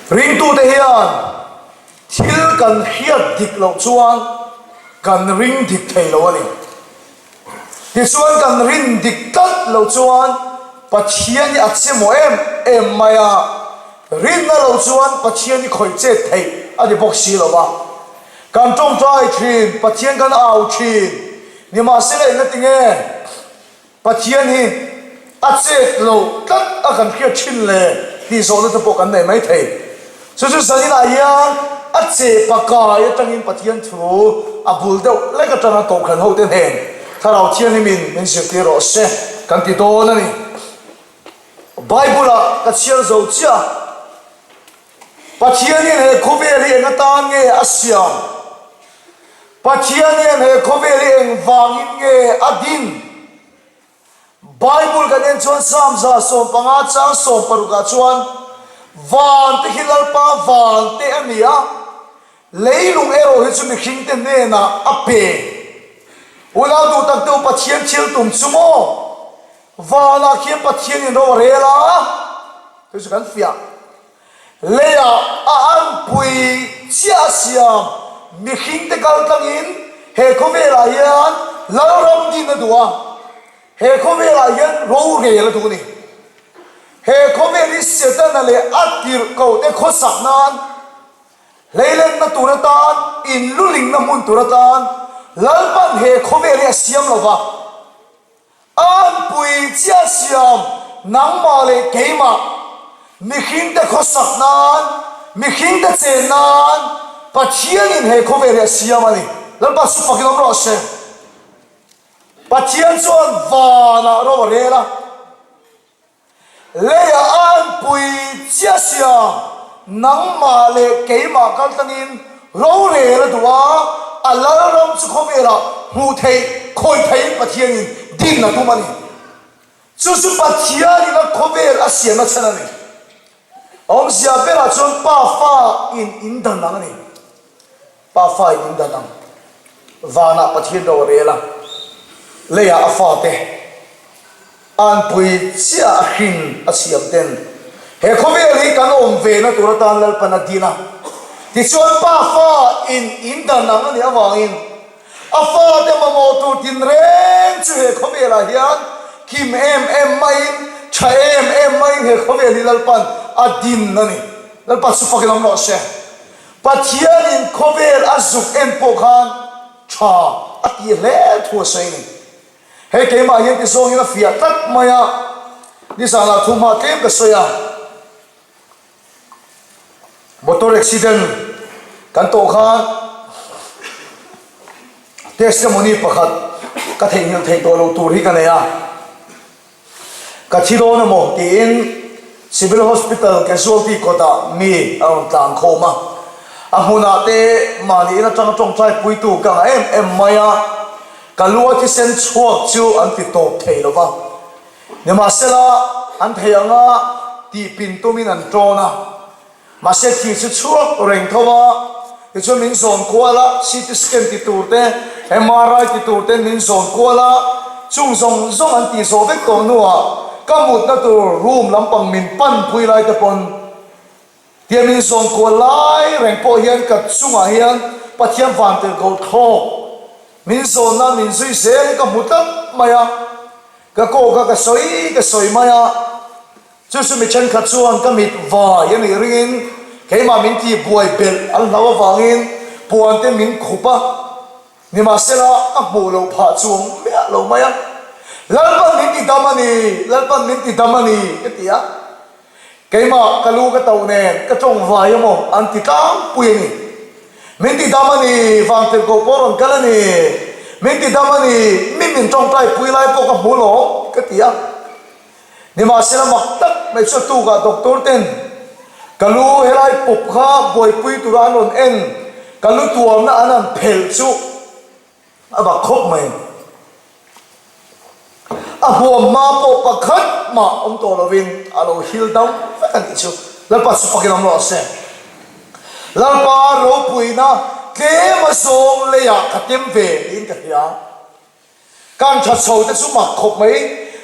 Ringtute hian thil kan hriat dik loh chuan kan ring dik thei lo a ni. Tichuan kan rin dik tlat loh chuan Pathian hi a che maw em em mai a, rinna lo chuan Pathian hi khawih chet theih a ni bawk si lo va. Kan tawngtai thin, Pathian kan au thin, nimahsela engatinge? Pathian hi a chet lo tlat a kan hriat thin le tih zawhna te pawh kan nei mai thei. Chu chu zaninah hian a che pakai atangin Pathian thu a bul deuh lek atanga kohhran hote hnen Thlarau Thianghlimin min zirtir rawh se kan ti dawn a ni. Bible-ah ka chhiar zo chiah a, Pathianin he khawvel hi eng atan nge a siam? Pathian hian he khawvel hi engvangin nge a din? Bible kan en chuan Psalm 115 chang 16 ah chuan van te khi Lalpa van te a ni a, leilung erawh hi chu mihring te hnenah a pe. Unau duh tak deuh Pathian thil tum chu maw? Vanah khian Pathianin ro a rel a, chu chu kan fiah. Leiah a anpui chiah a siam mihringte kal tlangin he khawvelah hian Lalram din a duh a, he khawvelah hian rorel a duh a ni. He khawvel hi Setana leh a tirhkohte khawsak nan, hleilenna tur atan, inlulingna hmun tur atan Lalpan he khawvel hi a siam lo va. Anpui chiah siam nangmah leh keimah, mihringte khawsak nan, mihringte chen nan Pathianin he khawvel hi a siam a ni. Lalpa chu fakin awm rawh se. Pathian chuan vanah ro a rel a. Leiah a anpui chiah siam, nangmah leh keimah kal tlangin rorel a duh a, a Lalram chu khawvelah hmuh theih, khawih theihin Pathianin din a tum a ni. Chu chu Pathianin a khawvel a siamna chhan a ni. Awmzia berah chuan Pa fa in indan ang a ni. Pa fa in indan ang. Vanah Pathian ro a rel a, leiah a fate a anpui chiah a hrin a siam ten he khawvel hi kan awm ve na tur atan Lalpan a din a. Tichuan Pa fa in indan ang a nih avangin a fate mamawh tur tinreng chu he khawvelah hian kim em em maiin, tha em em maiin he khawvel hi Lalpan a din a ni. Lalpa chu fakin awm rawh se. Pathianin khawvel a zuk en pawh khan tha a tih hle thu a sawi a ni. Hei keimah hian ti zawngin a fiah tlat mai a, nizanah thu hma tlem ka sawi a, motor accident kan tawh khan testimony pakhat ka theihnghilh theih tawh loh tur hi ka nei a. Ka thi dawn emaw tiin Civil Hospital Casualty kawtah mi a rawn tlan khawm a, a hmunah te mahni in atanga tawngtai puitu ka ngah em em mai a, ka lu a thisen chhuak chu an ti tawp thei lo va, nimahsela an thei anga tihpin tumin an tawn a. Mahse thi chu chhuak reng tho a, tichuan min zawn kual a, CT scan ti tur te, MRI ti tur ten min zawn kual a, chung zawng zawng an tih zawh vek tawh hnuah ka mutna tur room lampang min pan pui lai te pawn tia min zawn kual lai reng pawh hian ka chungah hian Pathian vantirhkoh thlawk min zawnna min zui zel hi ka hmu tlat mai a, ka kawk a ka sawi ka sawi mai a. Chu chu mi thenkhat chuan ka mit vai a nih ringin keimah min tih buai belh an hlau avangin puan te min khup a, nimahsela a hmuh loh phah chuang miah lo mai a. Lalpan min ti dam a ni, Lalpan min ti dam a ni ka ti a. Keimah ka lu ka toh nen ka tawng vai emaw an ti tlangpui a ni. Min ti dam a ni, Vangtirhkoh pawh rawn kal a ni. Min ti dam a ni, mi min tawngtai pui lai pawh ka hmu lawm ka ti a. Nimahsela mak tak mai chu a tukah doctor ten ka lu helai pawp kha buaipui tura an rawn en, ka lu tuamna an han phelh chu a bak khawp mai. A huam hma pawh pakhat mah awm tawh lovin a lo hil dam vek a nih chu. Lalpa chu fakin awm rawh se. Lalpa ropuina tlem a zawng leiah ka tem ve niin ka hria. Kan tha chho te chu mak khawp mai.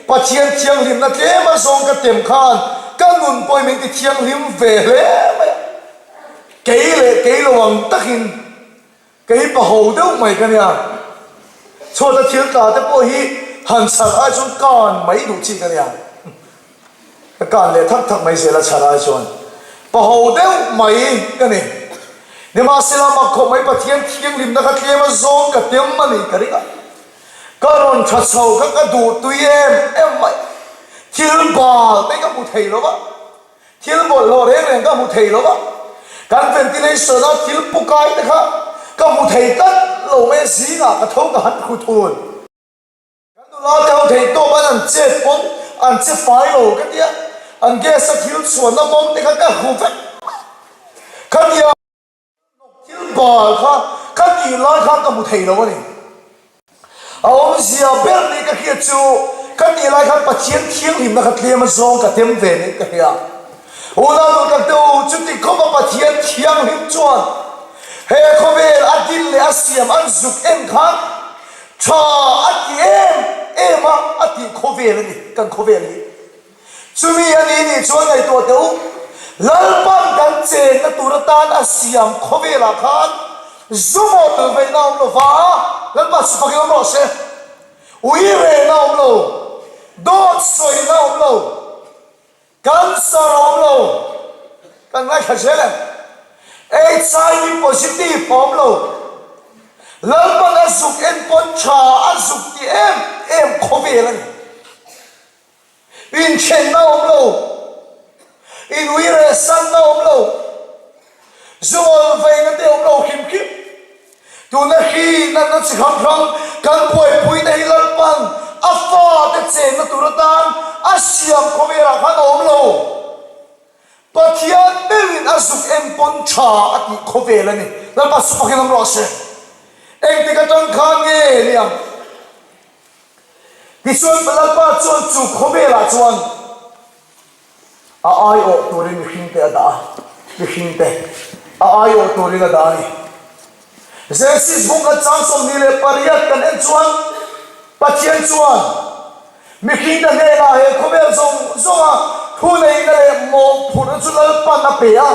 Pathian thianghlimna tlem a zawng ka tem khan ka nun pawhin min ti thianghlim ve hle mai a. Kei leh kei lo ang takin kei paho deuh mai ka nia. Chhuata thil tla te pawh hi han chhar ai chuan kan mai duh chi ka nia. Ka kan leh thak thak mai zel a chhar ai chuan paho deuh mai ka ni. Nimahsela mak khawp mai Pathian thianghlimna kha tlem a zawng ka tem a ni ka ring a. Ka rawn tha chho kha ka duh tui em em mai. Thil bal te ka hmu thei lo va. Thil bawlhhlawh reng reng ka hmu thei lo va, kan ventilation a thil pu kai te kha ka hmu thei tlat lo mai a, zingah ka tho ka han thu thun. Kan nula te ho thei tawp an an chet pawn an che fai lo ka tia, an gas a thil chhuanna mawng te kha ka hmu vek khania. Thil bal kha ka tih lai khan ka hmu thei lo a ni. A awmzia ber nih ka hriat chu ka tih lai khan Pathian thianghlimna kha tlem a zawng ka tem ve nih ka hria. Unau duh tak te u, chuti khawpa Pathian thianghlim chuan he khawvel a din leh a siam an zuk en khan tha a ti em em a, a tih khawvel a ni kan khawvel hi. Chumi a ni nih chuan ngaihtuah teh u, Lalpan kan chenna tur atan a siam khawvelah khan zu maw tel veihna a awm lo va, Lalpa chu fakin awm rawh se. Ui rehna a awm lo, dawt sawina a awm lo, cancer a awm lo, kan ngaithla zel em? HIV positive a awm lo, Lalpan a zuk en pawn tha a zuk ti em em khawvel a ni. Inthenna a awm lo, inui reh sanna a awm lo, zual veina te a awm lo hrim hrim. Tuna hi natna chi hrang hrang kan buaipuina hi Lalpan a fate chenna tur atan a siam khawvelah khan a awm lo. Pathian meuhin a zuk en pawn tha a tih khawvel a ni. Lalpa chu fakin awm rawh se. Engtik atang khan nge niang? Tichuan Lalpa chuan chu khawvelah chuan a aiawh turin mihringte a dah a, mihringte a aiawh turin a dah a ni. Genesis bung khat chang 28 kan en chuan Pathian chuan mihringte hnenah he khawvel zawng zawnga thuneihna leh mawhphurhna chu Lalpan a pe a,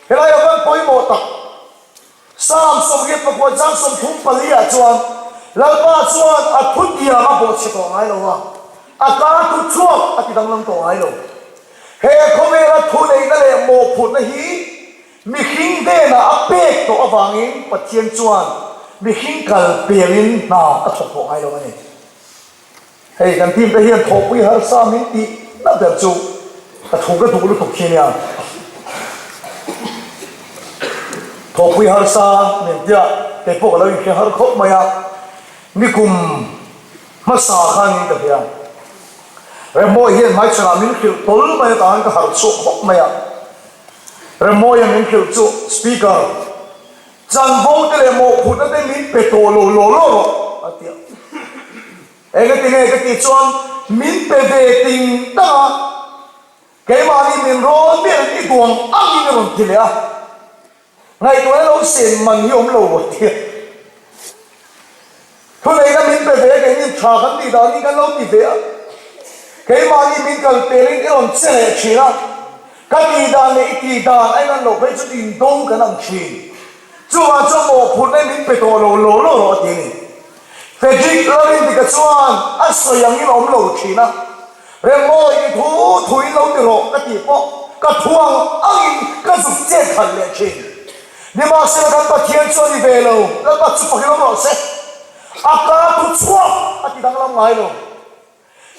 helai a van pawimawh tak. Psalm 26 chang 34 ah chuan Lalpa chuan a thutiang a bawhchhe tawh ngai lo a, a ka thu chhuak a ti danglam tawh ngai lo. He khawvela thuneihna leh mawhphurhna hi mihring hnenah a pek tawh avangin Pathian chuan mihring kal pelin hna a thawk tawh ngai lo a ni. Hei kan team te hian thawhpui harsa min tih na ber chu ka thu ka duh lutuk khi nia. Thawhpui harsa min tia kei pawh ka lo inhre har khawp mai a, nikum hmasa khanin ka hria. Remmawi hian hmaichhanah min hrilh tawl mai atan ka harh chhuak khawp mai a. Remmawia min hrilh chu speaker Chanvo te leh mawhphurhna te min pe tawh lo law law rawh a ti a. Engati nge ka tih chuan min pe ve ting tang a, keimahni min rawn miah i duang angin a rawn ti leh a, ngaihtuahna lo sen man hi awm lo a ti a. Thuneihna min pe ve a, keini tha kan tih dan hi kan lo ti ve a, keimahni min kal pelin i rawn che leh thin a, ka tih dan leh i tih dan a inang loh phei chu indo kan ang thin. Chuvang chuan mawhphurhna i min pe tawh lo law law rawh a ti a ni. Frederick Lalrindika chuan a sawi angin a awm lo thin a, Remmawi i thu thu in lo ti rawh ka tih pawh ka thu ang angin ka zuk chet khalh leh thin. Nimahsela kan Pathian chu a ni ve lo, Lalpa chu fakin awm rawh se. A ka thu chhuak a ti danglam ngai lo.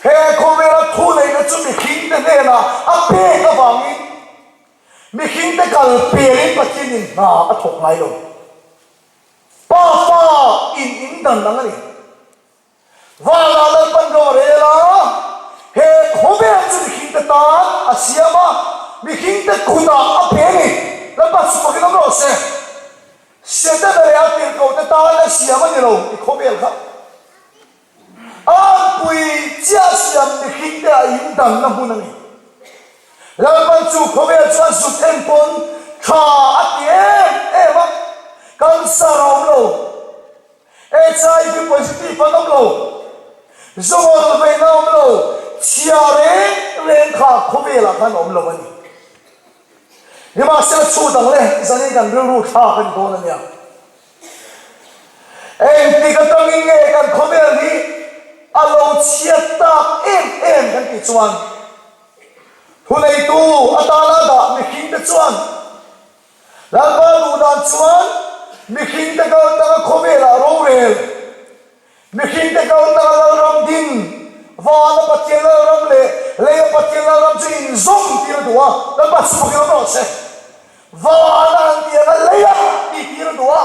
He khawvela thu neihna chu mihringte hnenah a pek avangin mihringte kal pelin Pathianin hna a thawk ngai lo. Pa pa in in dan ang a ni. Vanah Lalpan ro a rel a, he khawvel chu mihringte tan a siam a, mihringte kutah a pe a ni. Lalpa chu fakin awm rawh se. Setana leh a tirhkohte tan a siam a ni lo i khawvel kha. A anpui chiah siam mihringte a indanna hmun a ni. Lalpan chu khawvel chu a zuk en pawn tha a ti em em a, cancer a awm lo. HIV positive an awm lo, zual veina a awm lo, chhia reng reng kha khawvelah khan a awm lo a ni. Nimahsela chhut ang le, zanin kan rilru thlak a ni dawn a nia. Engtik atangin nge kan khawvel hi a lo chhiat tak em em kan tih chuan thuneitu atana dah mihringte chuan Lalpa duhdan chuan mihringte kal taka khawvelah rorel Mihringte kal taka Lalram ding, vana Pathian Lalram leh leia Pathian Lalram chu inzawm tir a duh a, Lalpa chu fakin awm rawh se. Vana an ti anga leia tih tir a duh a,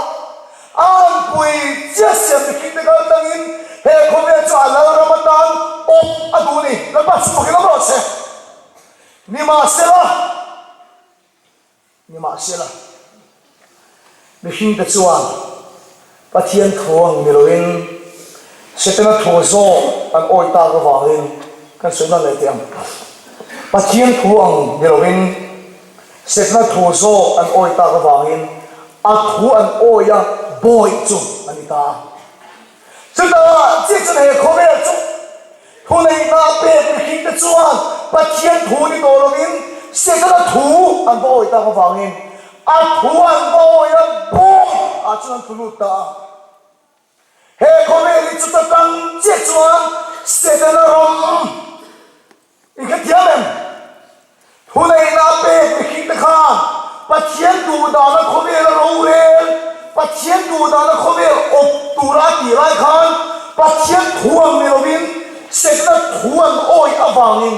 a anpui chiah siam mihringte kal tangin he khawvel chu a Lalram atan awp a duh a ni, Lalpa chu fakin awm rawh se. Nimahsela. Nimahsela, mihringte chuan Pathian thu ang ni loin Setana thu zawk an awi tak avangin kan sawi nawn leh teh ang. Pathian thu ang ni loin Setana thu zawk an awi tak avangin a thu an awi a bawih chu a ni ta a. Chutah chiah chuan he khawvel chu thuneihna pek mihringte chuan Pathian thu ni tawh lovin Setana thu an va awi tak avangin a thu an va awi a bawi ah chuan an tlu lut ta a. He khawvel hi chuta tang chiah chuan Setana ram I hrethiam em? Thuneihna pek mihringte khan Pathian duhdana khawvel a rorel, Pathian duhdana khawvel awp tura a tih lai khan Pathian thu ang ni lovin Setana thu an awih avangin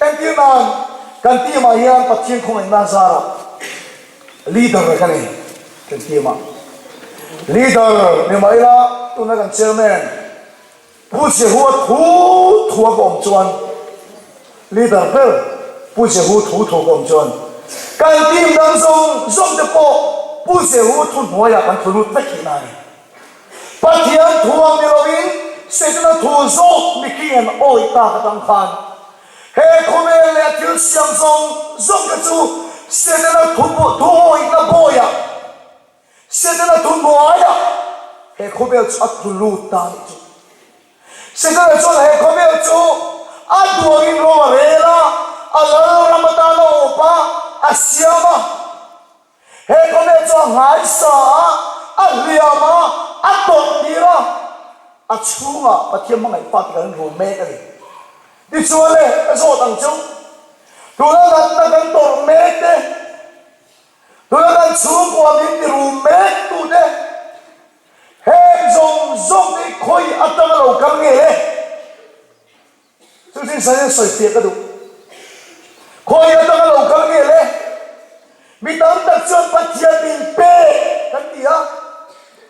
entir nan kan team ah hian Pathian khawngaihna zarah leader ka nei kan team ah leader ni mah ila tuna kan chairman Pu Jehua thu thu a ka awm chuan leader ber Pu Jehu thu thu a ka awm chuan kan team dang zawng zawng te pawh Pu Jehu thu hnuaiah kan thu lut vek tihna a ni. Pathian thu ang ni loin Setana thu zawk mihring an awih tak atang khan he khawvel leh a thil siam zawng zawng te chu Setana thu thu awihna bawiah Setana thu hnuaiah he khawvel chu a tlu lut ta a nih chu. Setana chuan he khawvel chu a duangin ro a rel a, a lalram atan a awp a, a siam a. He khawvel chu a nghaisa a, a hliam a, a tawrh tir a, a chhungah Pathian hmangaih fate kan ru mek a ni. Tichuan le, ka zawt ang chu, tuna natna kan tawrh mek te, Tuna kan chhungkua min ti rum mek tute heng zawng zawng hi khawi atanga lo kal nge le? Chu chu Israel sawi fiah ka duh. Khawi atanga lo kal nge le? Mi tam tak chuan Pathian min pek kan ti a,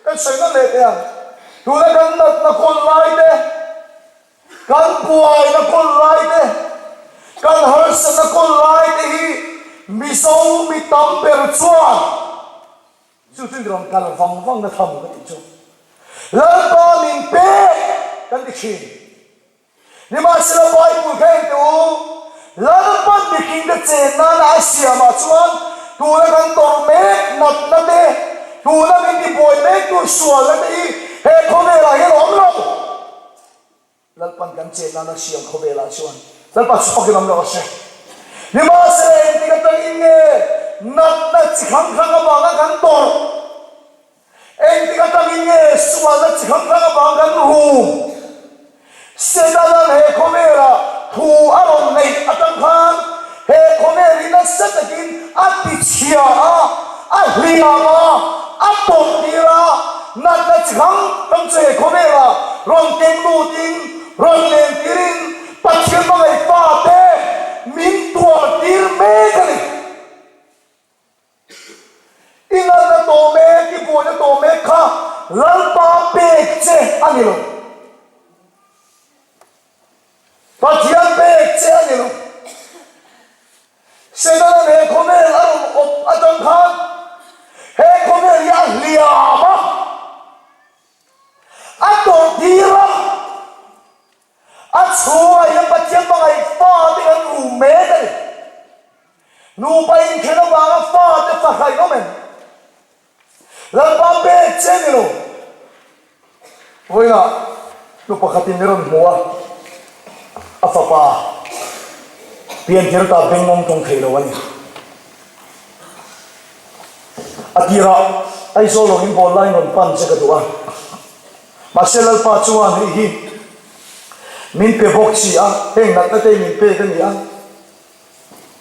kan sawi nawn leh teh ang. Tuna kan natna kawl lai te, Kan buaina kawl lai te, kan harsatna kawl lai te hi Mizo mi tam ber chuan chu chu rawn kal vang vang na tham ka tih chu Lalpa min pek kan ti thin. Nimahsela Bible kha engte u, Lalpan mihring te chen nana a siamah chuan tuna kan tawrh mek natna te, tuna min tibuai mek tur sualna te hi he khawvelah hian a awm lo. Lalpan kan chen nana siam khawvelah chuan Lalpa chu fakin awm rawh se. Nimahsela engtik atangin nge natna chi hrang hrang avanga kan tawrh? Engtik atangin nge sualna chi hrang hrang avang kan rum? Setana'n he khawvelah thu a rawn neih atang khan he khawvel hi nasa takin a tichhia a, a hliam a, a tawrh tir a, natna chi hrang hrang chu he khawvelah rawn keng lutin, rawn len tirin Pathian hmangaih fate min tuar tir mek a ni. I natna tawh mek, i buaina tawh mek kha Lalpa pek che a ni lo. Pathian pek che a ni lo. Setana'n he khawvel a rawn awp atang khan he khawvel hi a hliam a, a tawrh tir a, a chhungah hian Pathian hmangaih fate kan rum mek a ni. Nupa inkhelh avanga fate fahraih awm em? Lalpa pek che ni lo. Vawiinah nu pakhatin min rawn hmu a, a fapa piantir ta bengngawng tawng thei lo a ni. A tirah Aizawl awm in bawl laiin rawn pan che ka duh a, mahse Lalpa chuan hei hi min pe bawk si a, heng natna te hi min pek a ni a.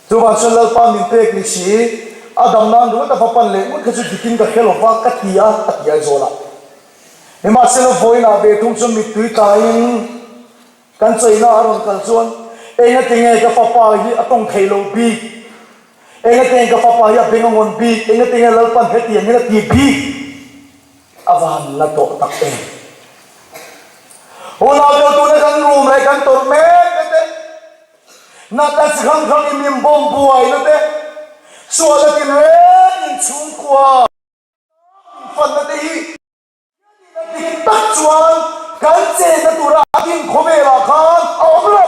Chuvang chuan Lalpa min pek ni si, a dam nan ringawt a va pan leh ngawt kha chu dikin ka hre lo va ka ti a, a ti Aizawl ah. Nimahsela vawiinah ve thung chuan mittui tlaiin kan chaina a rawn kal chuan engatinge ka fapa hi a tawng thei lo bik, engatinge ka fapa hi a beng a ngawn bik, engatinge Lalpan hetiangin a ti bik a va han la tawh tak em. Unau deuh tuna kan room leh kan tawrh mek te te, Natna chi hrang hrang in min bawm buaina te, sualna tinreng in chhungkua min fanna te hi Pathianin a dik tak chuan kan chenna tura a din khawvelah khan a awm lo.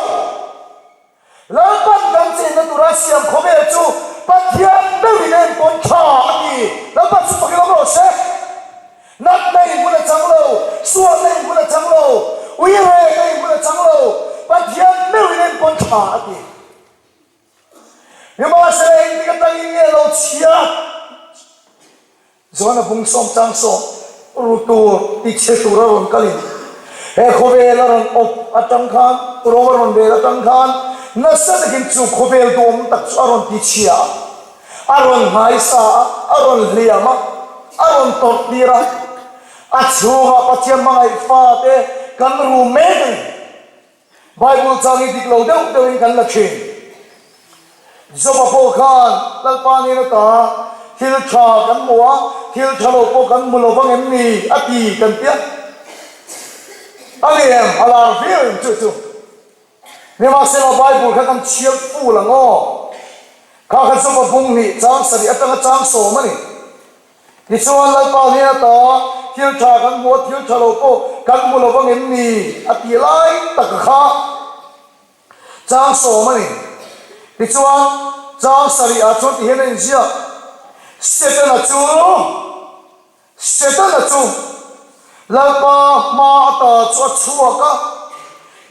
Lalpan kan chenna tura siam khawvel chu Pathian meuhin a enkawl tha a ti. Lalpan chu fakin awm rawh se. Natna in hmun a chang lo, sualna in hmun a chang lo, uirehna in hmun a chang lo, Pathian meuhin enkawl tha a ti. Nimahsela engtik atangin nge lo chhiat? Johana bung sawm chang sawm ru tur ti chhe tur a rawn kalin he khawvel a rawn awp atang khan, ro a rawn rel atang khan nasa takin chu khawvel duhawm tak chu a rawn ti chhia a. A rawn hmaisa a, a rawn hliam a, a rawn tawrh tir a. A chhungah Pathian hmangaih fate kan rum mek a ni. Bible chang hi dik lo deuh deuhin kan la thin. Joba pawh khan Lalpa nen ata thil tha kan hmu a, thil tha lo pawh kan hmu lo vang em ni a ti kan ti a. A ni em? A lar viau em chu chu. Nimahsela Bible kha kan chhiar ful ang aw. Kha kha chu pabung hnih chang sarih atanga chang sawm a ni. Tichuan Lalpa hnen ata thil tha kan hmu a, thil tha lo pawh kan hmu lo vang em ni? a tih lai tak kha chang sawm a ni. Tichuan chang sarih ah chuan tihian a inziak, Setana chu Setana chu Lalpa hma ata chu a chhuak a,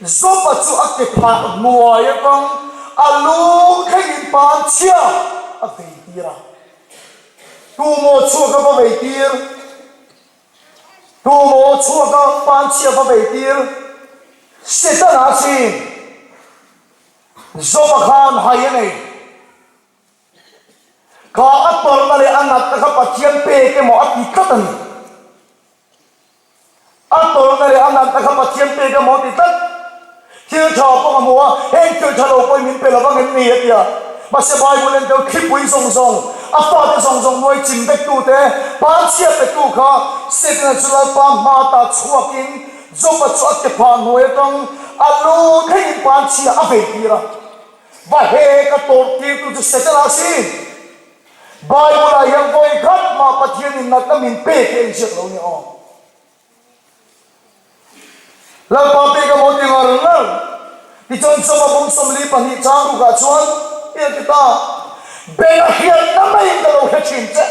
Joba chu a ke phah hnuai atang a lu thlengin pan chhia a vei tir a. Tu maw chhuak a va vei tir? Tu maw chhuak a pan chhia va vei tir? Setana sin Joba khan hai a nei. Kha a tawrhna leh a natna kha Pathian pek emaw a ti tlat a ni. A tawrhna leh a natna kha Pathian pek emaw a ti tlat. Thil tha pawh a hmu a, heng thil tha lo pawhin min pe lo vang em ni a ti a. Mahse Bible en deuh thlipui zawng zawng, a fate zawng zawng nuai chim vektute, panchhia petu kha Setana chu Lalpa hma ta chhuakin Joba chu a ke phah hnuai atang a lu thlengin panchhia a vei tir a. Va he ka tawrh tirtu chu Setana a si. Bible ah hian vawi khat mah Pathian in natna min pek hi a inziak lo nia aw. Lalpa pek a maw ti ngar ngar. Tichuan Joba bung 42 chang rukah chuan i a ti ta, Beng a hriatna maiin ka lo hre thin che.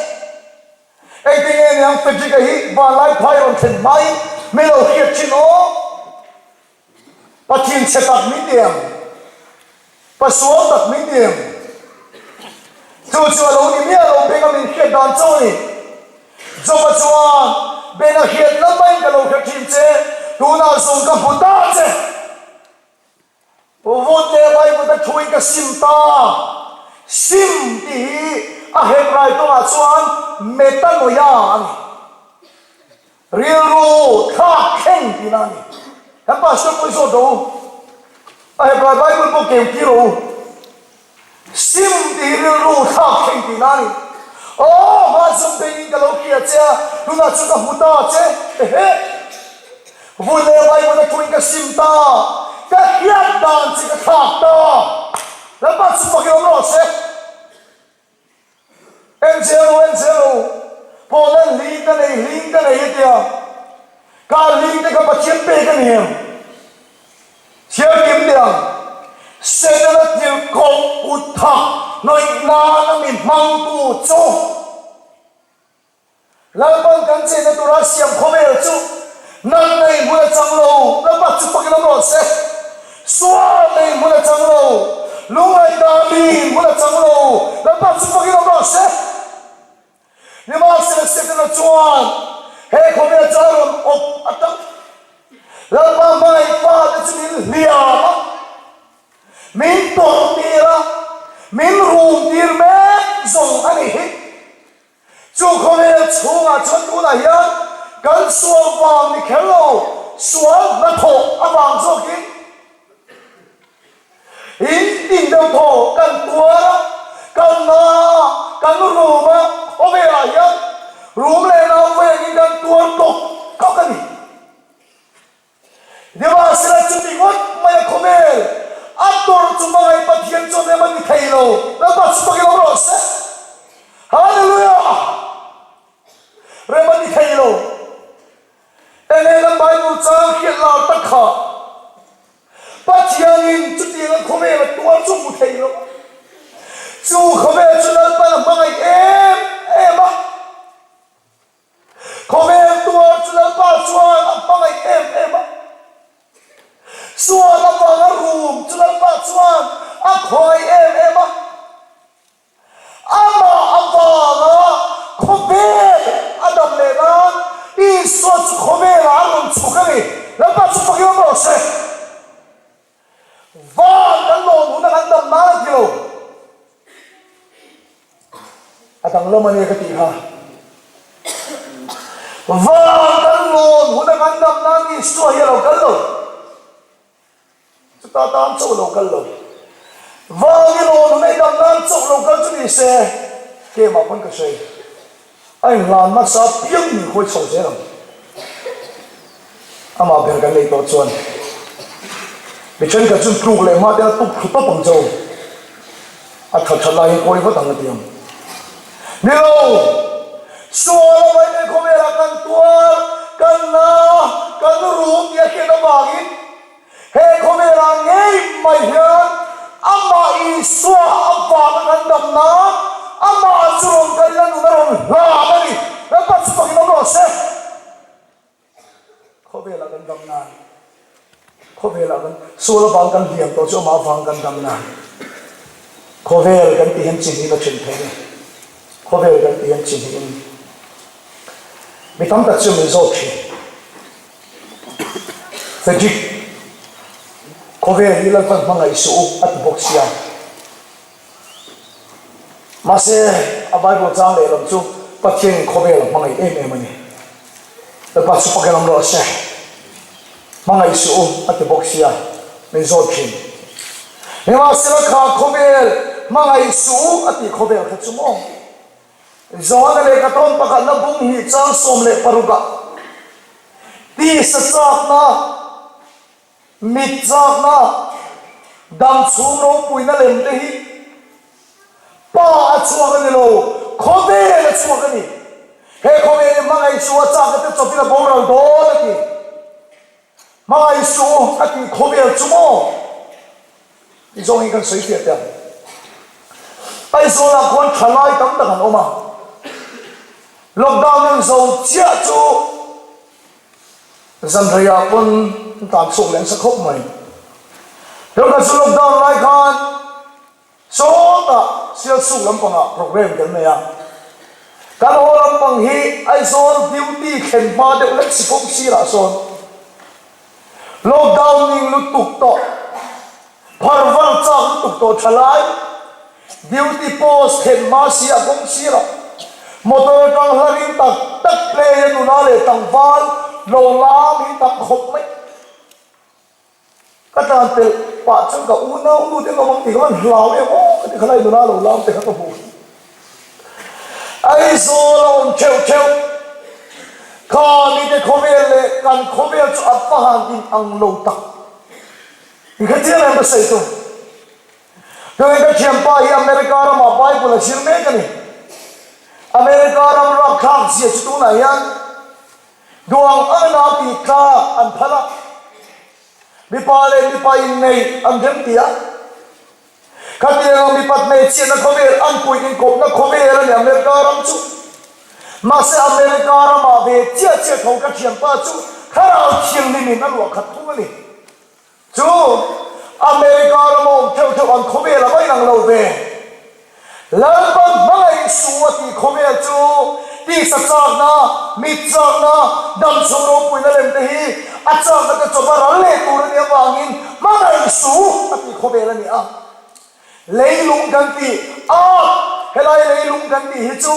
Engtinge niang Frederick-a hi vanlai phai rawn thlen hmain min lo hriat thin aw. Pathian chhe tak min ti ang, Pasual tak min ti ang. Chu chu a lo ni miah lo beng a min hriat dan chauh a ni. Joba chuan, Beng a hriat lam maiin ka lo hre thin che, tunah zawng ka hmu ta che. Vut leh Vaivut a thuin ka sim ta. Sim tih hi a Hebrai tawngah chuan metanoia a ni. Rilru thlak thleng tihna a ni. Kan pastor pawh i zawt rawh u. A Hebrai Bible pawh keu tir rawh u. Sim tih hi rilru thlak thleng tihna a ni. Aw, hmanzawm bengin ka lo hria che a, tunah chu ka hmu ta che. Ehe! Vun leh Bible a thuin ka sim ta, ka hriat dan che ka thlak ta. Lalpa chu fakin awm rawh se. En zel u, en zel u, Paula'n hling ka nei, hling ka nei a ti a. Kha hling te kha Pathian pek a ni em? Thial kim teh ang. Setana tirhkoh kut thak hnawih nana mi hmangtu chu. Lalpan kan chenna tura siam khawvel chu natna in hmun a chang lo, Lalpa chu fakin awm rawh se. Sualna in hmun a chang lo, lungngaih dami in hmun a chang lo, Lalpa chu fakin awm rawh se. Nimahsela Setana chuan he khawvel chu a rawn awp atang Lalpa hmangaih fate chu min hliam a, min tawrh tir a, min rum tir mek zawng a nih hi. Chu khawvel chhungah chuan tunah hian kan sual vang ni kher lo, sual hnathawh avang zawkin in tin deuh thaw kan tuar a, kan na a, kan rum a, khawvelah hian rum leh nau vengin kan tuar tawk tawk a ni. Nimahsela chuti ngawt mai a khawvel a tawrh chu hmangaih Pathian chuan em a ni thei lo, Lalpa chu pakin awm rawh se. Hallelujah! Rem a ni thei lo. Enge kan Bible chang hriat lar tak kha? Pathianin chutiang a khawvel a tuar chu hmu thei lo a. Chu khawvel chu Lalpan a hmangaih em em a. Khawvel tuar chu Lalpa chuan a hmangaih em em a. Sual avanga rum chu Lalpa chuan a khawngaih em em a. Amah avanga khawvel a dam leh nan Isua chu khawvelah a rawn chhuk a ni. Lalpa chu fakin awm rawh se. Van kan lawn huna kan dam nan a ti lo. A danglam a nia ka tih kha. Van kan lawn huna kan dam nan Isua hi a lo kal lo. Chuta tan chauh lo kal lo. Vang i lawn hun ei dam nan chauh lo kal chu ni se, keimah pawn ka sawi. A inhlan hmasa piang min khawi chho zel ang. Amah ber kan neih tawh chuan mi thenkhat chuan tluk leh hma ten a tuk thlu tawp ang cho. A that that lai hi kawi vat ang a ti ang. Ni lo! Sual a vaih leh khawvelah kan tuar, kan na, kan rum tih a hriat avangin He khawvelah ngei mai hian Amah Isua avanga kan dam nan Amah chu rawn kalin a nun a rawn hlan a ni. Lalpa chu fakin awm rawh se. Khawvelah kan dam nan, khawvelah kan sual avang kan hliam tawh chu Amah avang kan dam nan. Khawvel kan tih hian chi hnih in a then thei a ni. Khawvel kan tih hian chi hnih in mi tam tak chu min zawt thin. Frederick, khawvel hi Lalpan hmangaih suh u a ti bawk sia. Mahse, a Bible chang lehlam chu Pathianin khawvel a hmangaih em em a ni. Lalpa chu pakin awm rawh se. Hmangaih suh u a ti bawk sia, min zawt thin. Nimahsela kha khawvel hmangaih suh u a tih khawvel kha chu maw? Johana lehkha tawn pakhatna bung hi chang 16 ah tisa chakna, mit chakna, dam chhung ropuina lem te hi Pa a chhuak a ni lo, khawvel a chhuak a ni. He khawvel hi hmangaih chu a chakna te chawpin a boral dawn a ti. Hmangaih suh a tih khawvel chu maw? Tih zawng hi kan sawi fiah teh ang. Aizawlah khuan thalai tam tak an awm a, lockdown an zo chiah chu zanreiah pawn an tan chhuak leh nasa khawp mai. Heukha chu lockdown lai khan Sawtah Sialsuk lampangah programme kan nei a, kan haw lampang hi Aizawl duty thlen hma deuh lek si kawng sirah sawn lockdown ning lutuk tawh, phar var chak lutuk tawh thalai duty post thlen hma si a kawng sirah motor atang hla ring tak tak play a nula leh tlangval lo lam hi tam khawp mai. Ka tlan pelh pah chuan ka unau nu te ka awm ang tih ka van hlau em aw ka ti kha lai nula lo lam te kha ka hmu. Aizawl a awm theuh theuh. Kha mite khawvel leh kan khawvel chu a va han in ang lo tak. I kha chiang em ka sawi tum. Tunge ka thianpa hi America ramah Bible a zir mek a ni. America ram rapthlak zia chu tunah hian Duang ang nau tih tlak an phal a, mipa leh mipa inneih an rem ti a. Khatianga mipat hmeichhiatna khawvel an puih inkawpna khawvel a ni America ram chu. Mahse America ramah ve chiah chiah tho ka thianpa chu thlarau thianghlimin a luah khat thung a ni. Chu America rama awm theuh theuh ang khawvel a va inang lo ve. Lalpan hmangaih suh a tih khawvel chu Tisa chakna, mit chakna, damchhung ropuina lem te hi a chakna te chawpa ral leh tur a nih avangin hmangaih suh a tih khawvel a ni a. Leilung kan tih a, helai leilung kan tih hi chu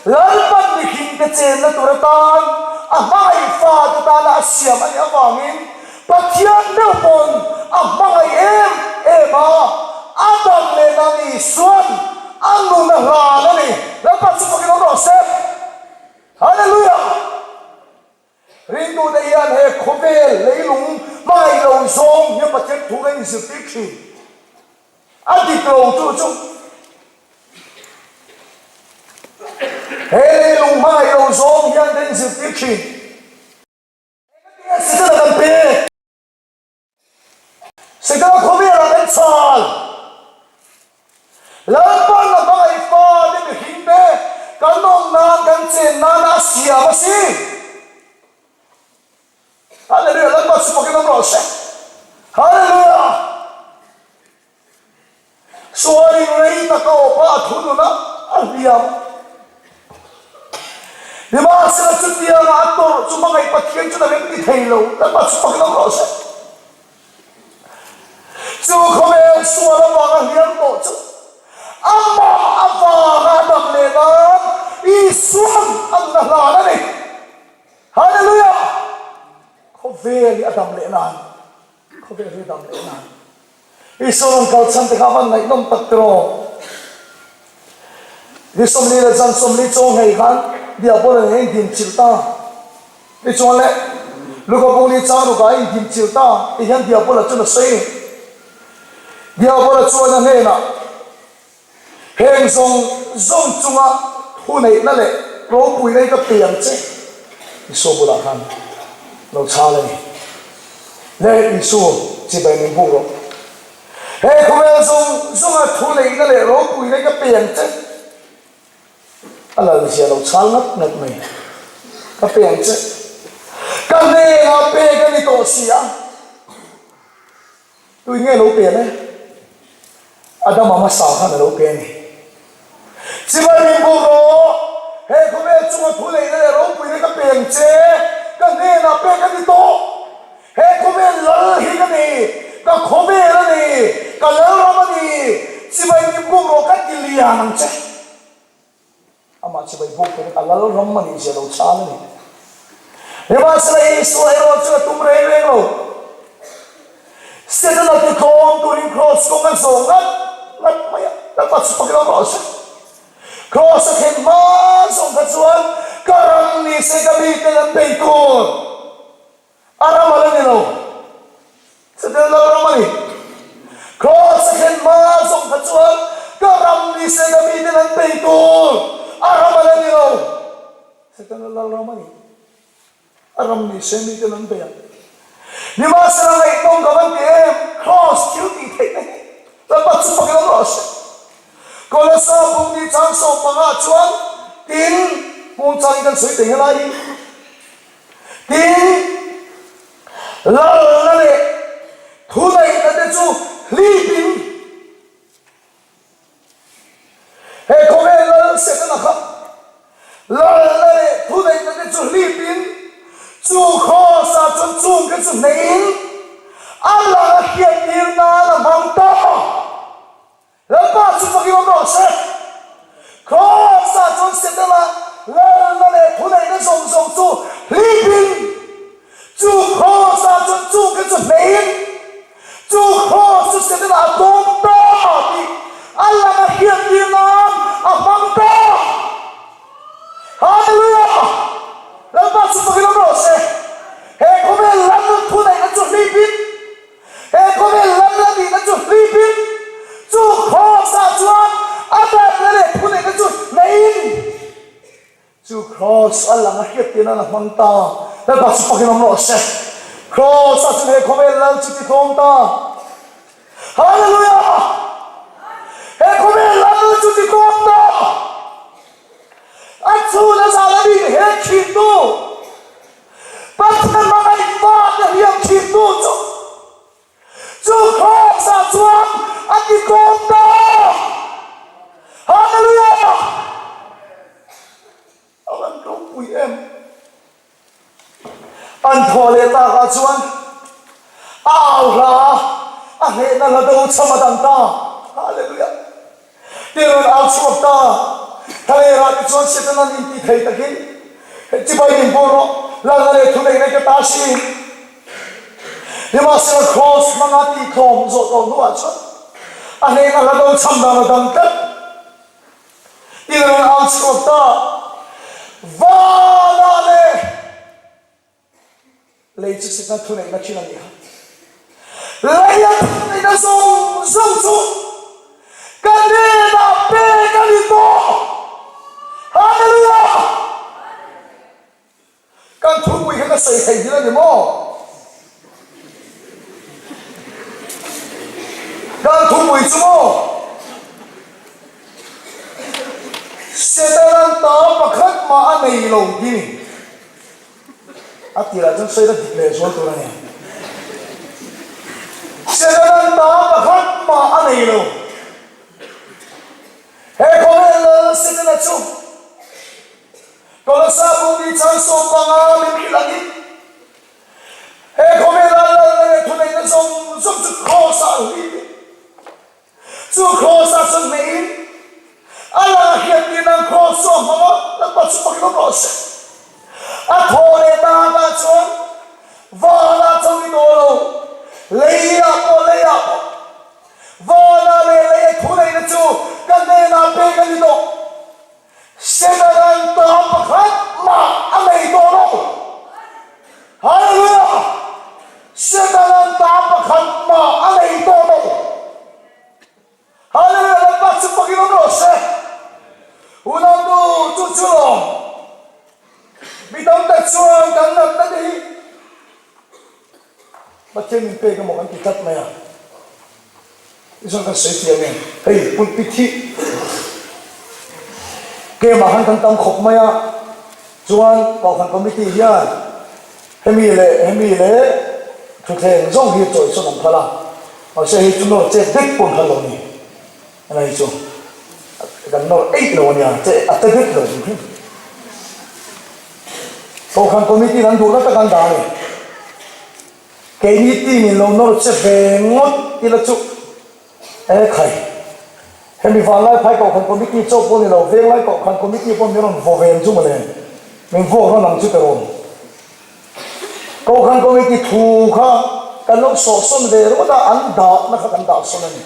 Lalpan mihringte chenna tur atan a hmangaih fate tana a siam a nih avangin Pathian deuh pawn a hmangaih em em a, a dam leh dan Isuan a nun a hlan a ni. Lalpa chu fakin awm rawh se. Hallelujah! Ringtute hian he khawvel leilung hmangaih lo zawng hian Pathian thu kan inzirtir thin. A dik lo chu chu he leilung hmangaih lo zawng hian kan inzirtir thin. Engati nge Setana kan pek? Setana khawvelah kan chal. Lalpan a hmangaih fate mihringte kan awm nan kan chen nana a siam a si. Hallelujah! Lalpa chu fakin awm rawh se. Hallelujah! Sualin rei tak a awp a, a thunun a, a hliam. Nimahsela chutianga a tawrh chu hmangaih Pathian chuan a rem ti thei lo, Lalpa chu fakin awm rawh se. Chu khawvel sual avanga hliam tawh chu amah avanga a dam leh nan Isuan a nun a hlan a ni. Hallelujah! Khawvel hi a dam leh nan. Khawvel hi dam leh nan. Isua rawn kal chhan te kha a van ngaihnawm tak tiraw? Ni 40 leh zan 40 chaw nghei khan Diabola nen a indim chilh ta. Tichuan le, Luka bung ni chang rukah a indim chilh ta ti hian Diabola chuan a sawi a ni. Diabola chuan a hnenah, Heng zawng zawng chunga thuneihna leh ropuina hi ka pe ang che, Isua bulah khan lo chhal a ni. Le Isu, chibai min buk rawh. He khawvel zawng zawnga thuneihna leh ropuina hi ka pe ang che. A lalzia lo chhal ngat ngat mai. Ka pe ang che. Ka hnenah pek a ni tawh si a. Tui nge lo pe le? Adama hmasa khan a lo pe a ni. Chibai min buk rawh, he khawvel chunga thu neihna leh ropuina ka pe ang che, ka hnenah pek a ni tawh. He khawvel lal hi ka ni, ka khawvel a ni, ka lalram a ni, chibai min buk rawh ka ti lian ang che. Amah chibai buk turin a lal ram a nih zia lo chhal a ni. Nimahsela Isua erawh chu a tum reng reng lo. Setana titlawm turin kraws kawng a zawh ngat ngat mai a, Lalpa chu fakin awm rawh se. Kraws a thlen hma zawng kha chuan ka ram ni se ka mite an bei tur. A ram a la ni lo. Setana lal ram a ni. Kraws a thlen hma zawng kha chuan ka ram ni se ka miten an bei tur. A ram a la ni lo. Setana lal ram a ni. A ram ni se miten an bei ang. Nimahsela ngaihnawm ka van ti em, kraws thil tih theihna hi Lalpa chu fakin awm rawh se. Kolasa pumni chang 15 chuan tin hmung changin kan sawi thei helai hi. Tin, lalna leh thuneihna te chu hlipin he khawvel lal Setana kha lalna leh thuneihna te chu hlipin chu kraws-ah chuan chung te chu hneihin a lang a hriattir nan a hmang ta. Lalpa chu fakin awm rawh se. Kraws-ah chuan Setana lalna leh thuneihna zawng zawng chu hlipin, chu kraws-ah chuan chung kha chu hneihin, chu kraws chu Setana a tlawm ta tih a lang a hriattir nan a hmang ta. Hallelujah! Lalpa chu fakin awm rawh se. He khawvel lam thuneihna chu hlipin, He khawvel lam la nihna chu hlipin, chu kraws-ah chuan a danna leh thuneihna chu hneihin, chu kraws a lang a hriat tir nan a hmang ta. Lalpa chu fakin awm rawh se. Kraws-ah chuan he khawvel lal chu titlawm ta. Hallelujah! He khawvel lal chu titlawm ta. A chhun a zan a min hek thintu. Pathian hmangaih fate hliam thintu chu chu kraws-ah chuan a ti tlawm ta. Hallelujah! An thawh leh takah chuan a au hla a, a hnehna hla do cham a dang ta. Hallelujah! Tih rawn au chhuak ta. Thlalerah te chuan Setanan inti thei takin, Chibai min bur rawh, lalna leh thuneihna ka ta si. Nimahsela Kraws hmanga tihtlawm zawh tawh hnuah chuan a hnehna hla do cham dan a dang tlat. Tih rawn au chhuak ta. Vanah leh. Lei chu Satan thuneihna thin a nih kha. Leia thuneihna zawng zawng chu ka hnenah pek a ni tawh. Hallelujah! Kan thupui kha ka sawi thei hil a ni maw? Kan thupui chu maw? Satan-a'n ta pakhat mah a nei lo ti ni. A tirah chuan sawi la dik leh zual tur a ni. Setana'n ta pakhat mah a nei lo. He khawvel lal Setana chu Kolosa bung ni chang 15 min hrilh angin he khawvela lalna leh thuneihna zawng zawng chu Kraws-ah a hlip in Chu Kraws-ah chuan hmeiin a langa hriattir nan Kraws chu a hmang a, Lalpa chu pakin awm rawh se. A thaw leh takah chuan vanah chauh ni tawh lo, leiah pawh leiah pawh vanah leh leia thuneihna chu ka hnenah pek a ni tawh. Setana'n ta pakhat mah a nei tawh lo. Hallelujah! Setana'n ta pakhat mah a nei tawh lo. Hallelujah! Lalpa chu pakin awm rawh se. Unau-nu, chu chu lawm. Mi tam tak chuan kan natna te hi Pathian min pek emaw kan ti tlat mai a. Tichuan kan sawi fiah nge, hei pulpit hi game ah khan kan tam khawp mai a, chuan Kohhran Committee hian hemi leh hemi leh thutthleng zawng hi chawisawn an phal a, mahse hei chu nawr chet vek pawh an phal lo a ni, helai hi chu kan nawr eih lo a nia, che a te vek lo hrim hrim. Kohhran Committee an duhna tak an dah a ni. Keini team in lo nawr che ve ngawt ila chu e khai. Hemi Vanlai Phai Kohhran Committee chauh pawh ni lo, Venglai Kohhran Committee pawh min rawn vaw ve ang chu mawle. Min vuak rawn ang chu ka rawn. Kohhran Committee thu kha kan lo sawhsawn ve ringawt a, an dahna kha kan dahsawn a ni.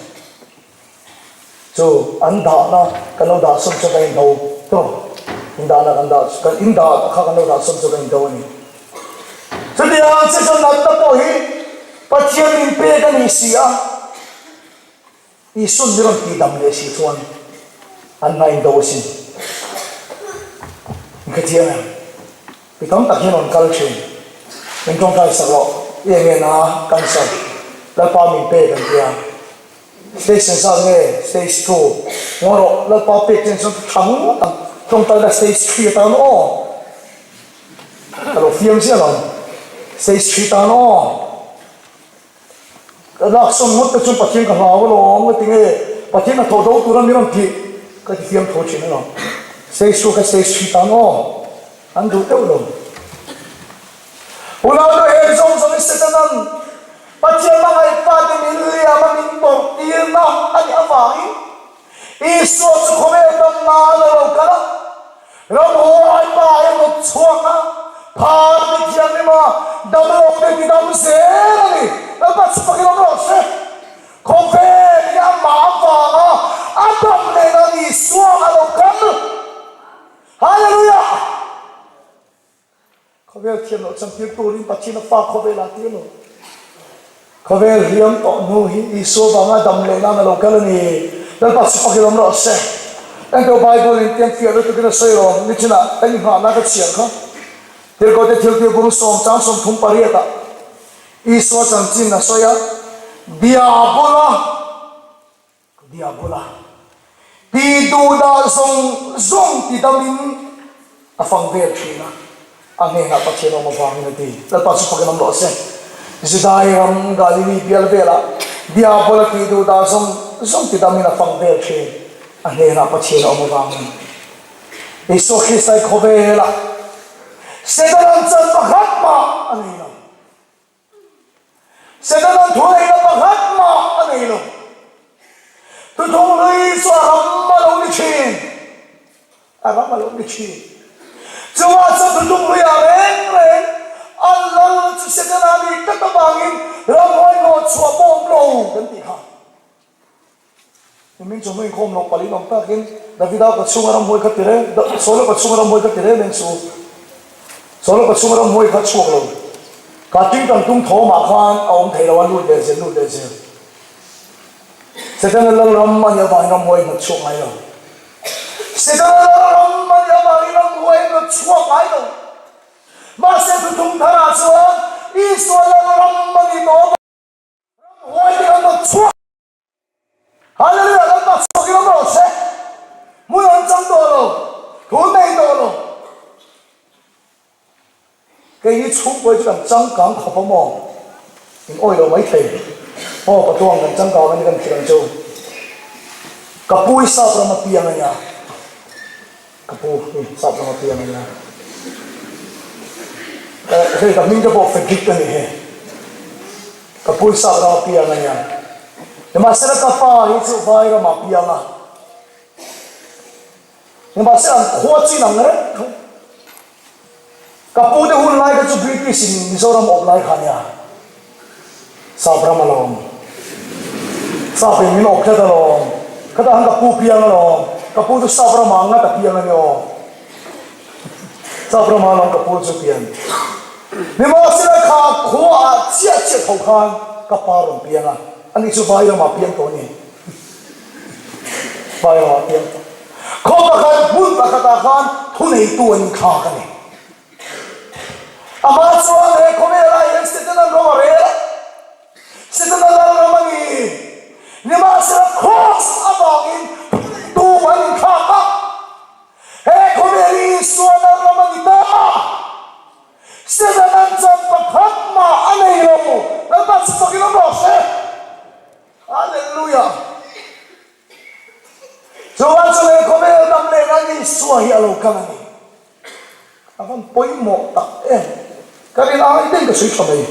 Chu an dahna kan lo dahsawn chu kan indo tawp. In dahna kan dah kan in dah kha kan lo dahsawn chu kan indo a ni. Chutiang che chuan natna pawh hi Pathian min pek a ni si a, Isuan mi rawn tihdam leh si chuan an hna indo asin. In hrethiam em? Mi tam tak hian rawn kal thin. Min tawngtai sak rawh, i eng nge na cancer Lalpa min pek an tia. Stage sensar nge stage two ngaw rawh Lalpa pek chen chuan ka tha ngawt ang tawngtaina stage three atan aw ka lo fiam chiah lo stage three tan aw ka laksawn ngawt te chuan Pathian ka hlau alawm ka ti nge Pathian a thawh do tura mi rawn tih ka ti fiam tho thin alawm stage two ka stage three tan aw an duh deuh lo. Unau heng zawng zawng hi Setanan Pathian hmangaih fate min liam a min tawrh tirna a nih avangin Isua chu khawvel dam nan a lo kal a, ramhuai pa a hnawt chhuak a, phar ti thianghlim a, damlo te ti dam zel a ni. Lalpa chu fakin awm rawh se. Khawvel hi amah avanga a dam leh nan Isua a lo kal. Hallelujah! Khawvel thiam loh chantir turin Pathian a fa khawvel ah tir lo. Khawvel hliam tawh hnu hi Isua vanga dam leh nan a lo kal a ni. Lalpa chu fakin awm rawh se. Engto Bible in tiang fiah lutukin a sawi rawh. Nichinah ka inghahna ka chhiar kha. Tirhkohte thiltir bung sawm chang 38 ah Isua chanchin a sawi a, Diabola Diabola ti duhdah zawng zawng ti damin a fang vel thin a, a hnenah Pathian awm avangin a ti. Lalpa chu fakin awm rawh se. Judai ram Galili bial velah Diabola ti duhdah zawng zawng ti damin a fang vel thin, a hnenah Pathian awm avangin. Isua Krista i khawvelah. Setana'n chan pakhat mah a nei lo. Setana'n thu neihna pakhat mah a nei lo. Thuthung hlui chu a ram a lo ni thin. A ram a lo ni thin. Chungah chuan thuthung hluiah reng reng an lal chu Setana nih tlat avangin ramhuai hnawh chhuah pawh awm lo kan tih kha. Nimin chawhnu inkhawm loh palh in awm takin Davida ka chhunga ramhuai kha ti reng, Saula ka chhunga ramhuai kha ti reng reng chu. Saula ka chhunga ramhuai kha chhuak lo. Kha tingtang tum thawmah khan a awm thei lo a, lut leh zel, lut leh zel. Setana lalram a nih avangin ramhuai hnawt chhuak ngai lo. Setana lalram a nih avangin ramhuai hnawt chhuak ngai lo. Mahse thuthung tharah chuan Isua lalram a nih tawh avangin ramhuai te kan hnawt chhuak. Hallelujah Lalpa chhuak in awm rawh se. Hmun an chang tawh lo, thu nei tawh lo. Kei hi chhungkawi chu kan changkang khawp a maw? In awi lo mai thei. Aw Patuang kan changkang a ni kan hrilh ang chu. Ka pu hi sap ram a piang a nia. Ka pu hi sap ram a piang a nia. Hei ka hming te pawh Frederick a ni he. Ka pu hi sap ram a piang a nia. Nimahsela ka pa hi chu vai ramah a piang a. Nimahsela an khua chu inang reng thung. Ka pu te hun lai kha chu British in Mizoram awp lai kha a nia. Sap ram alawm. Sap in min awp tlat alawm. Khatah khan ka pu piang alawm. Ka pu chu sap ramah ngat a piang a ni aw. Sap ramah alawm ka pu chu pian. Nimahsela kha khua ah chiah chiah tho khan ka pa rawn piang a, ani chu vai ramah piang tawh a ni. Vai ramah piang tawh. Khaw pakhat hmun pakhatah khan thuneitu an inthlak a ni. Amah chuan he khawvelah hian Setana rawng a rel a, Setana lal ram a ni. Nimahsela Kraws avangin thuneitu an inthlak a. He khawvel hi Isua lal ram a ni ta. Setana'n chan pakhat mah a nei lo. Lalpa chu fakin awm rawh se. Hallelujah! Chuan chu he khawvel dam leh nan Isua hi a lo kal a ni. A van pawimawh tak em! Ka rin ai daih ka sawi tha mai.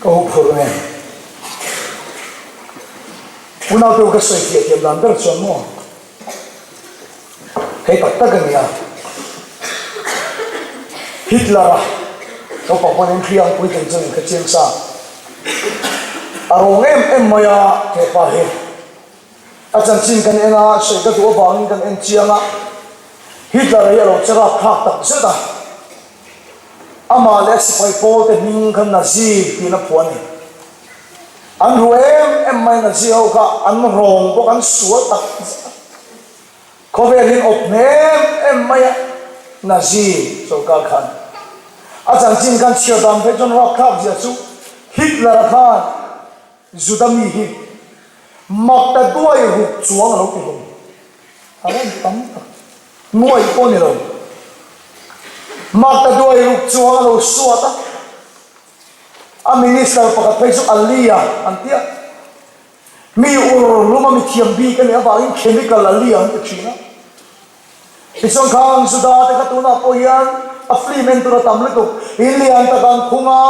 Ka huphurh nge? Unau te u ka sawi fiah thiam dan ber chuan maw? Hei tak tak a nia. Hitler-a naupang pawhin an hria ang puitling chuan in kha chiang sa. A rawng em em mai a hepa hi. A chanchin kan en a, sawi ka duh avangin kan en chiang a. Hitler-a hi a lo che rapthlak tak zet a. Amah leh a sipai pawlte hming kha Nazi tiin a phuah a ni. An ru em em mai Nazi ho kha an rawng bawk, an sual tak zet a. Khawvel hian awp hnem em mai a Nazi sorkar khan. A chanchin khan chhiar dan phei chuan rapthlak zia chu Hitler-a khan Juda mi hi mak ta duai ruk chuang a lo ti hlawm. A rawn tam tak. Nuai pawh ni lo. Mak ta duai ruk chuang a lo suat a. A minister pakhat phei chu Alia an ti a. Mi ur luma mi thiam bik a nih avangin chemical Alia an ti thin a. Tichuan khang Juda te kha tunah pawh hian a film en tur a tam lutuk. In lian tak an khung a,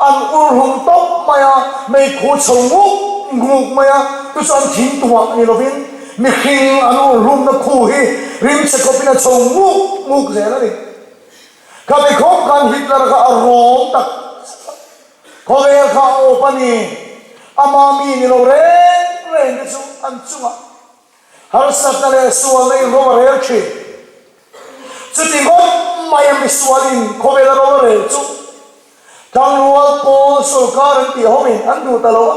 an ur hlum tawp mai a, meikhu chho nguk nguk mai a, chu chu an thing tumah ni lovin mihring an ur hlumna khu hi rimchhe khawpin a chho nguk nguk zel a ni. Khami khawp khan Hitler kha a rawng tak zet a, khawvel kha a awp a ni. Ama mi ni lo reng reng te chu an chungah Harsatna leh sualna in ro a rel thin. Chuti ngawt mai a misualin khawvela ro a rel chu Tlangrual pawl sawrkar an tih hoin an duh ta lo a.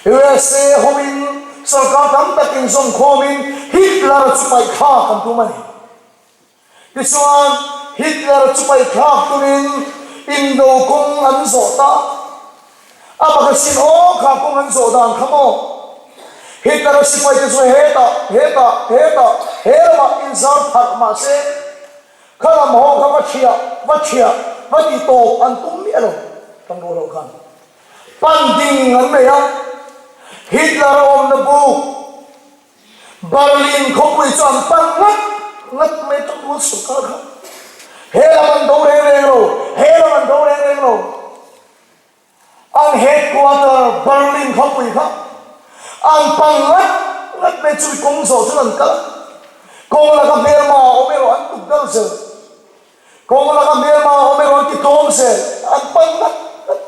USA hoin sawrkar tam tak inzawm khawmin Hitler chu paihthlak an tum a ni. Tichuan, Hitler chu paihthlak tumin indo kawng an zawh ta. A magazine aw kha kawng an zawh dan kha maw? Hitler-a sipaite chu hetah, hetah, hetah, he lamah inzar pharh mah se, kha lam ho kha va thiah, va thiah, va ti tawp an tum miah lo, kan rual ho khan. Pan ding an nei a, Hitler-a awmna buk, Berlin khawpui chu an pan ngat ngat mai tawh rual sawrkar kha. He lam an do reng reng lo, he lam an do reng reng lo. An headquarter Berlin khawpui kha an pan ngat ngat mai chumi kawng zawh chuan an kal a. Kawng laka hmelma a awm erawh an tuk dal zel. Kawng laka hmelma a awm erawh an ti tlawm zel. An pan ngat ngat.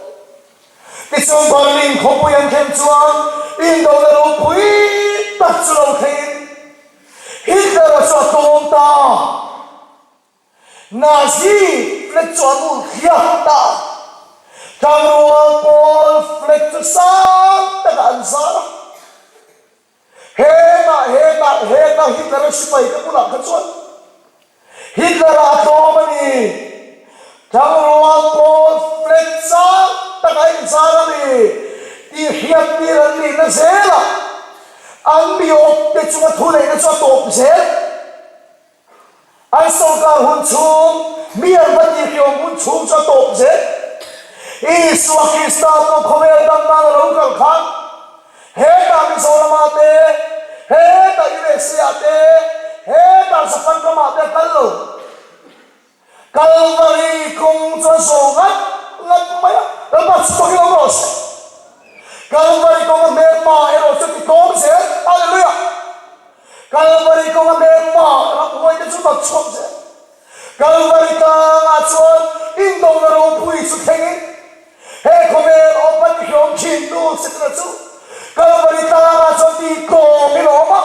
Tichuan Berlin khawpui an thlen chuan indona ropui tak chu lo thlengin Hitler-a chu a tlawm ta. Nazi flag chu an ur hliah ta a, Tangrual pawl flag chu sang takah an zar a. Hetah, hetah, hetah Hitler-a sipai te bulah kha chuan Hitler-a a tlawm a ni. Tangrual pawl flag sang takah a inzar a ni tih hriattir an nihna zelah an mi awpte chunga thuneihna chu a tawp zel. An sawrkar hun chhung, mi an va tihriawm hun chhung chu a tawp zel. Isua Krista pawh khawvel dam nan a lo kal khan, hetah Mizoramah te, hetah USA ah te, hetah Japan ramah te a kal lo. Kalvari kawng chu a zawh ngat ngat mai a, Lalpa chu takin awm rawh se. Kalvari kawnga hmelma erawh chu ti tlawm zel, Hallelujah! Kalvari kawnga hmelma ramhuai te chu hnawt chhuak zel. Kalvari tlangah chuan indona ropui chu thlengin he khawvel awm a tihlawm thin tu Setana chu Kalvari tlangah chuan ti tlawmin a awm a.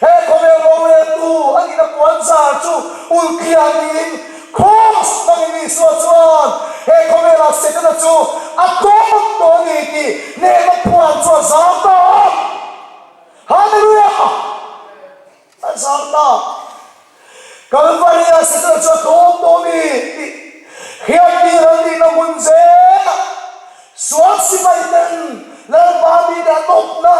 He khawvel roreltu a nihna puan zar chu ultliah niin Kraws hmangin Isua chuan he khawvelah Setana chu a tlawm tawh a ni tih hnehna puan chu a zar ta a. Hallelujah! A zar ta. Kalvaria Setana chu a tlawm tawh a ni tih hriattir an nihna hmun zelah sual sipai ten Lalpa mite a tawpna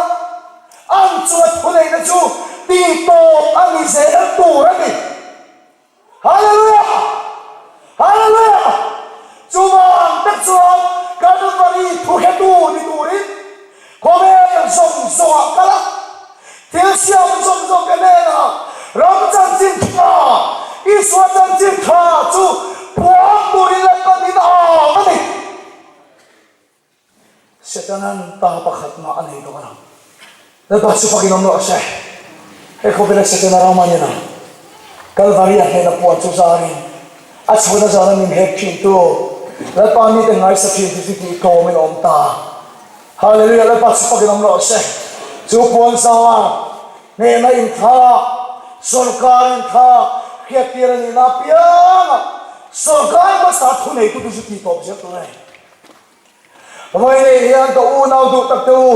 An chunga thuneihna chu tihtawp a ni zel tur a ni. Hallelujah! Hallelujah! Chuvang te chuan Kalvari thuhretu ni turin khawvel zawng zawngah kal a, thil siam zawng zawng te hnenah ram chanchin tha, Isua chanchin tha chu puang turin Lalpan in au a ni. Setanan pa pakhat mah a nei dawn ang. Lalpa chu fakin awm rawh se. He khawvela Setana ram a nena Kalvaria hnena puan chu zarin a chhuna zana min hek thintu Lalpa mite ngaisa thintu chu tih tlawmin a awm ta. Hallelujah Lalpa chu fakin awm rawh se. Chu puan zar hnena inthlak, sawrkar inthlak, hriattir a nihna apiangah sawrkar hmasa thuneitute chu tih tawp zel tur a ni. Vawiin hian ka unau duh tak te u,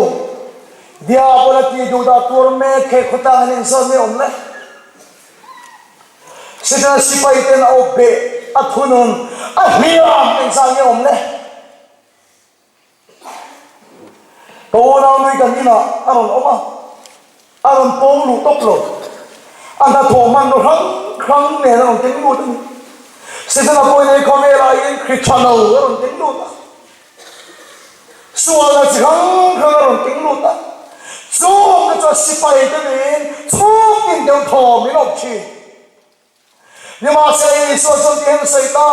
Diabola tih duh dah tur mek he khawtlang an inzawt nge awm le? Setana sipai ten a awp beh, a thunun, a hliam engzah nge awm le? Ka unau nui kan inah a rawn awm a. A rawn pawng luh tawp lo. A hnathawh hmanraw hrang hrang nen a rawn keng lut a ni. Setana pawhin hei khawvelah hian hri tha lo a rawn keng lut a. Sualna chi hrang hrang a rawn keng lut a. Chungte chuan sipai te niin chhungtin deuh thawm in awm thin. Nimahsela Isua chuan ti hian a sawi ta,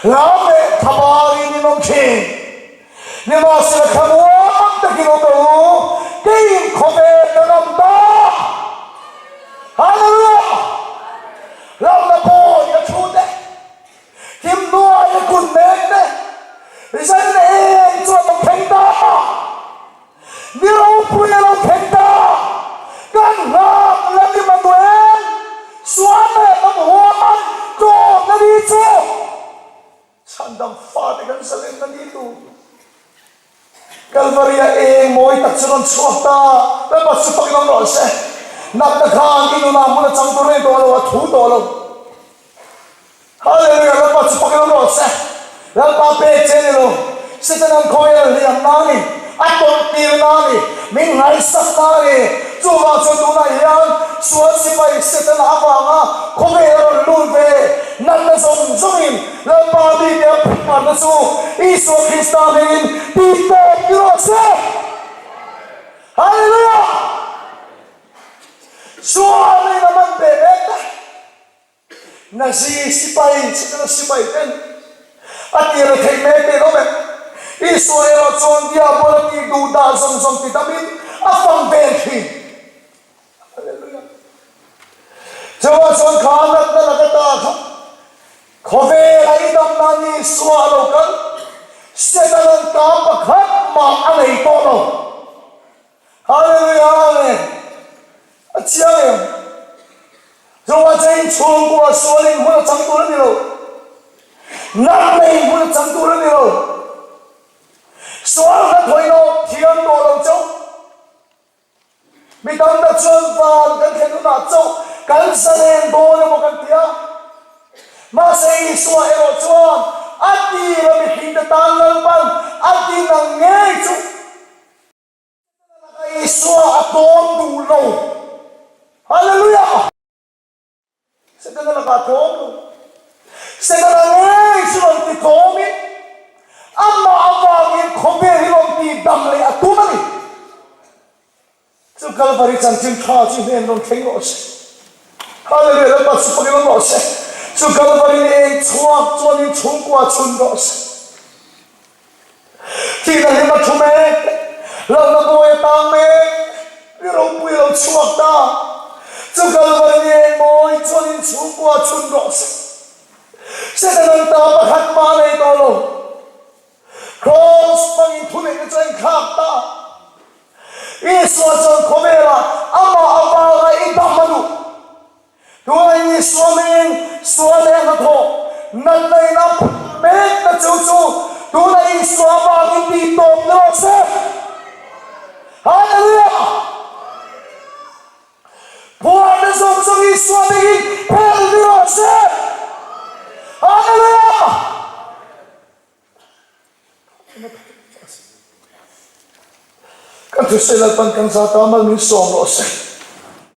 Hlau leh thlabarin in awm thin. Nimahsela thlamuang takin awm rawh u, keiin khawvel ka ngam ta. Hallelujah! Hlauhna pawi a thu te, thim hnuai a kun mek te, zaina eng chu a lo thleng ta. Ni ropui a lo thleng ta, kan nghak Lal Immanuel, sual leh hnam huan tlawmna ni chu chhandam fate kan zalenna ni tur. Kalvaria eng mawi tak chu rawn chhuak ta, Lalpa chu fakin awm rawh se. Natna khan i nunah hmun a chang tur reng tawh lo, a thu tawh lo. Hallelujah Lalpa chu fakin awm rawh se. Lalpa pek che ni lo. Setanan khawvel hliam na ni, a tawrh tir na ni, min ngaihsak na ni. Chuvang chuan tunah hian sual sipai Setana avanga khawvel a rawn lut ve natna zawng zawngin Lalpa mite a phutpatna chu Isua Krista hmingin tih tawp ni rawh se. Hallelujah! Sualin a man ve mek ta. Nazi sipai, Setana sipai ten a tir a theih mek te lo vek. Isua erawh chuan Diabola tih duh dah zawng zawng ti damin a fang vel thin. Hallelujah. Chuvang chuan kha natna laka ta kha khawvela i dam nan Isua a lo kal, Setana'n ta pakhat mah a nei tawh lo. Hallelujah Amen. A chiang em? Chuvang chuan inchhungkua sual in hmun a chang tur a ni lo. Natna in hmun a chang tur a ni lo. Sual hnathawih lo thiam tawh lo chauh. Mi tam tak chuan van kan thlen hunah chauh kan zalen dawn emaw kan ti a. Mahse Isua erawh chuan a tira mihringte tan Lalpan a din ang ngei chu Isua a tlawm duh lo. Hallelujah! Setana lakah a tlawm lo. Setana ngei chu rawn ti tlawmin amah avangin khawvel hi rawn ti dam leh a tum a ni. Chu Kalvari chanchin tha chu hnen rawn thleng rawh se. Hallelujah Lalpa chu fakin awm rawh se. Chu Kalvari eng chhuak chuan in chhungkua chhun rawh se. Thihna hlim a thu mek, lohna bawi a tang mek, mi ropui a lo chhuak ta. Chu Kalvari eng mawi chuan in chhungkua chhun rawh se. Satan an ta pakhat mah a nei tawh lo. Kraws hmangin thuneihna chu a inthlak ta. Isua chuan khawvelah amah avanga i dam a duh. Tunah Isua hmingin sual leh hnathawh natna in a phah mekna chu chu tunah Isua avangin tih tawp ni rawh se. Hallelujah! Phuarna zawng zawng Isua hmingin phelh ni rawh se. Hallelujah! Kan thusawi Lalpan kan zata mal min sawm rawh se.